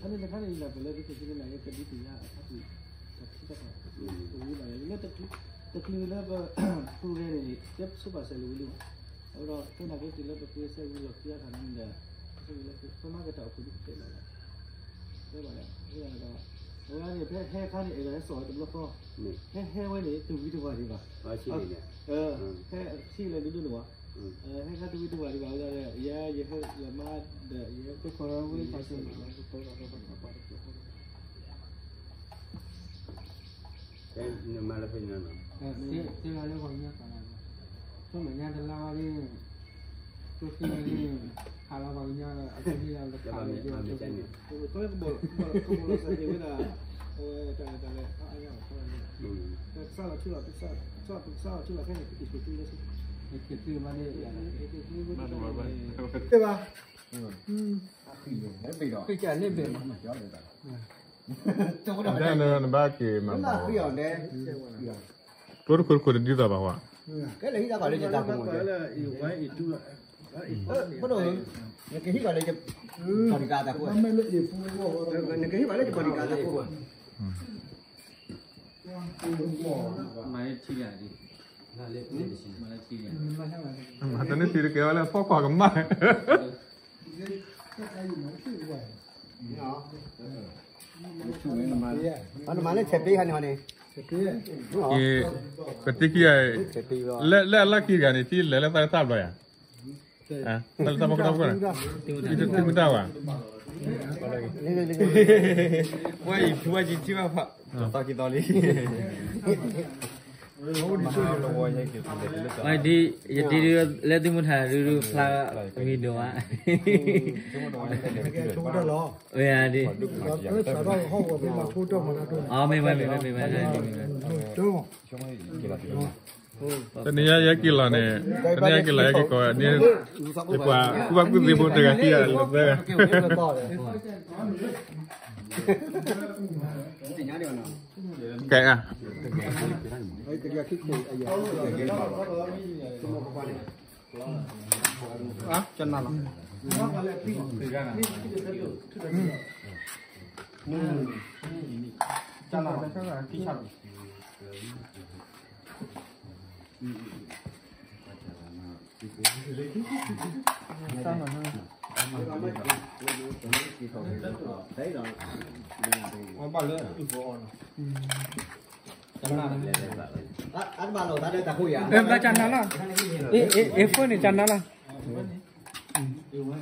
အန့ၣ်တခါန့ၣ် ယနၢ်ပၢၢ်လၢသုကသ့ၣ်ညါကဒုးသ့ၣ်ညါအတၢ်ဖံးတၢ်မၤ တၢ်ခံတၢ်ဖး တဝံၤဘၣ်လၢ လၢတချုးလၢပ program န့ၣ် ကဲဆိပာ်စၢၤလၢဝံၤလံဘၣ်. အဃိဒီး ကဲနာ်က့တုၤလၢပပှ့ၤစဲဝံၤလီၢ်ခံအခါန့ၣ်ဒီး ပမၤကတၢ်အိၣ်ဖှိၣ်ဒ်ပတဲဘၣ်လီၤ. တဲဘၣ်လၢ အဝဲန့ၣ် ဖဲဟဲခါန့ၣ် အဲၣ်ဒိးဟဲစိာ်ဝဲတဘျီဃီ ဟဲဟဲဝဲန့ၣ် တဝံၤတဝါဒံးဘၣ်. ဟဲထံၣ်လၢဒိၣ်ဒိၣ်န့ၣ်ဝဲ ဟဲခါတဝံၤတဝါဒံးဘၣ် ဝဲဒၣ် ယဲယဟဲလၢမၤဒီး ယဲ နမၤလၢဖဲညါနီၤ သ့လီၤလၢပှၤကညီ ဆိမဲာ်ညါတလါဝဲဒၣ် ကျိချံန့ၣ် ဟးလီၤပှၤကညီ အကဒံလီၤတခါလၢယိၤ ကဘီလီၤစၢ်က့ၤဝဲဒၣ် အဝဲတၢ်လဲၤတၢ်လဲၤ ကစၢ်လီၤထူလီၤ ကစၢ်လီၤထူလီၤခဲန့ၣ် က့ၤသုလၢ က့ၤသုဘၣ်န့ၣ် က့ၤသုဘၣ် နဘၣ်က့ၤမၤဘၣ် ကျိတခိၣ်တခိၣ်တဒ်သိးဘၣ်ဝဲ ကဲလၢဟံၣ်တၢ်ပာ်လၢယတၢ်ကမူၣ် ဘၣ်ဒီး နကဟံၣ်ပာ်လၢယပီၢ်ဒံးကါတၢ်ဖိ နကဟံၣ်ပာ်လၢယပီၢ်ဒံးကါတၢ်ဖိ မၤလၢထံဂၤဒံး မၤလၢထံဂၤ မၤတန့ၢ်ထံတကဲဝဲလၢဖီၣ်ကွၢ်ကမၣ် နမၤလၢဆဲးပ့ခါန့ၣ်ဟီန့ၣ် ကတံၢ်ခံဂၤ လၢအလီၢ်ခံတဂၤန့ၣ် ထံလဲၤလၢသးတၢ်ဘျီယၤ တၢ်လၢတၢ်ဖီခိၣ်တၢ်ဖီခိၣ်န့ၣ် သုမတၢ်ဘၣ် ပှၤအံၤထူဝဲကံထံဘၣ်ဖး သီခံသီလံ ဝဲဒ် ယတံၤဒုလၢသုမုၢ်ထါဒုဒုဖျါမံၤဒိၣ်ဧါ ဝဲဒ် အမ့ၢ်ဝဲ မ့ၢ်ဝဲ မ့ၢ်ဝဲ တနံၤညါယဲက့ၤလီၤန့ၣ် တနံၤညါယဲက့ၤလီၤ ယဲက့ၤလီၤ ယပှၤကူၣ်ဘၣ်ကူၣ်သ့ဖိတဂၤခံဂၤလၢသၢဂၤ ကဲ ကနၣ်လီၤ ကနၣ်လီၤ ဘၣ်လၢ ဘၣ်ကနၣ်လီၤ အ့ အ့ အ့ phone န့ၣ်ကနၣ်လီၤ ဘၣ်လီၤ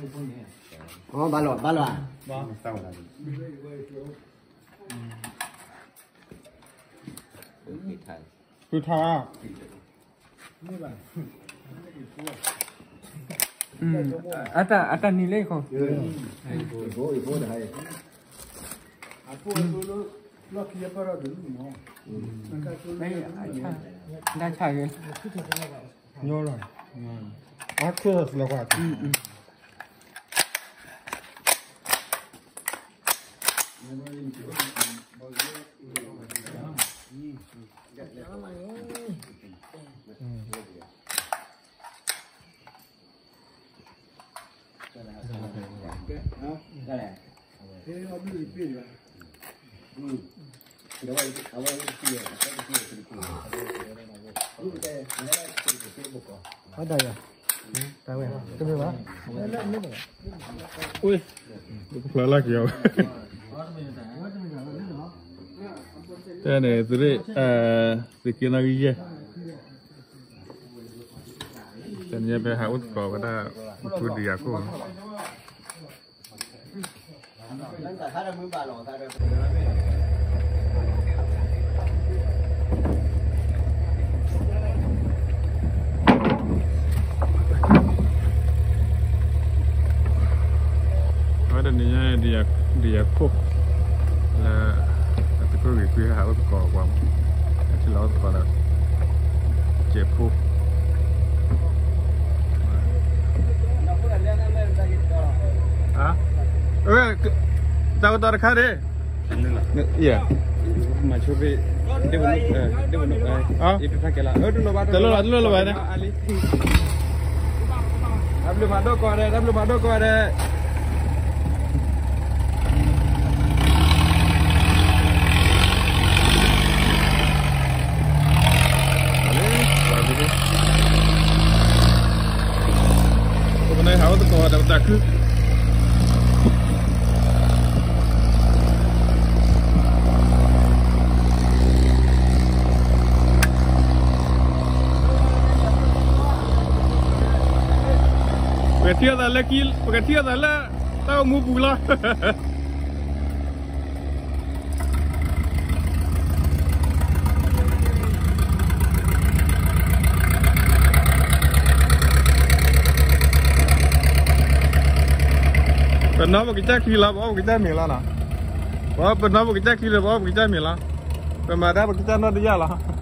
ဘၣ်လီၤ ဖုထါ အတၢ် အတၢ်နံၤလၢယခိၣ် ဒၣ်ဆၣ်ဂ့ၤ ညီလီၤ အခိၣ်လီၤကွၢ် ဝဲဒၣ်ယၤ တၢ်ဝဲ တမ့ၢ်ဘၣ် ဖျါလၢက့ၤအီၤ တဲန့ၣ် သုးရ့ၣ် သုးက့နီၣ်ဂံၢ်ယဲၢ် တနံၤညါဖဲဟးအိၣ်သကိးဝဲဒၣ် ဖိဒံဂၤခိၣ် အဝဲတနံၤညါ ဒံယၤခိၣ် လၢ အသုးခိၣ်ဂ့ၤကွံဟးအိၣ်သကိးပှၤမး အထံလီၤအိၣ်သကိးဒီး ကဲးဖိ တၢ်ကတီၤတခါဒ့ၣ် မၤဆိဘ့ၣ် တလိၣ်လီၤ တလိၣ်လီၤဘၣ်န့ၣ် တၢ်ဘျုးမၤဒိၣ်ကီးဒဲး တၢ်ဘျုးမၤဒိၣ်ကီးဒဲး တၢ်ဘျုးမၤဒိၣ်ကီးဒဲး ခု ပကထံၣ်အသးလၢ ပကထံၣ်အသးလၢ တၢ်အိၣ်မူပူၤလီၤ. ပနီၣ်ပကစၢ်ချံလီၤ, ပအီၣ်ပကစၢ်မ့ၤလီၤနီၤ. ပနီၣ်ပကစၢ်ချံလီၤ, ပအီၣ်ပကစၢ်မ့ၤလီၤ. ပမၤတၢ်ပကစၢ်နီၣ်တယၢ်လီၤ.